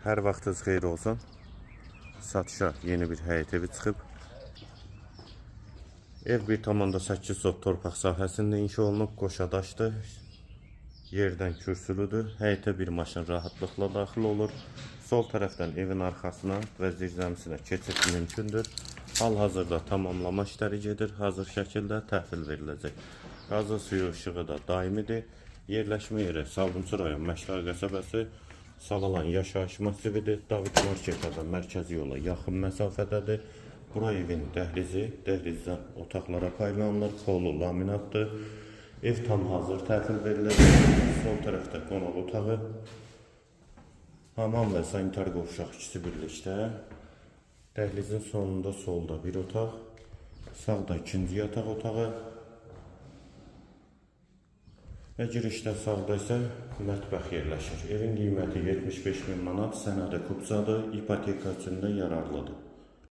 Hər vaxtınız xeyir olsun. Satışa yeni bir həyət evi çıxıb. Ev 1,8 sot torpaq sahəsində inşa olunub, qoşadaşdır. Yerdən kürsülüdür. Həyətə bir maşın rahatlıqla daxil olur. Sol tərəfdən evin arxasına və zirzəmisinə keçid mümkündür. Hal-hazırda tamamlama işləri gedir. Hazır şəkildə təhvil veriləcək. Qazı, suyu, işığı da daimidir. Yerləşmə yeri Sabunçu rayon Məşdaqı qəsəbəsi Savalan yaşayış massividir. David marketə və mərkəzi yola yaxın məsafədədir. Bura evin dəhlizi, dəhlizdən otaqlara paylanılır. Polu laminatdır. Ev tam hazır təhvil veriləcək. Sol tərəfdə qonaq otağı, hamam və sanitar qovşaq ikisi birlikdə. Dəhlizin sonunda solda bir otaq, sağda ikinci yataq otağı və girişdə sağda isə mətbəx yerləşir. Evin qiyməti 75 min manat, sənədi kupçadır, ipoteka üçün də yararlıdır.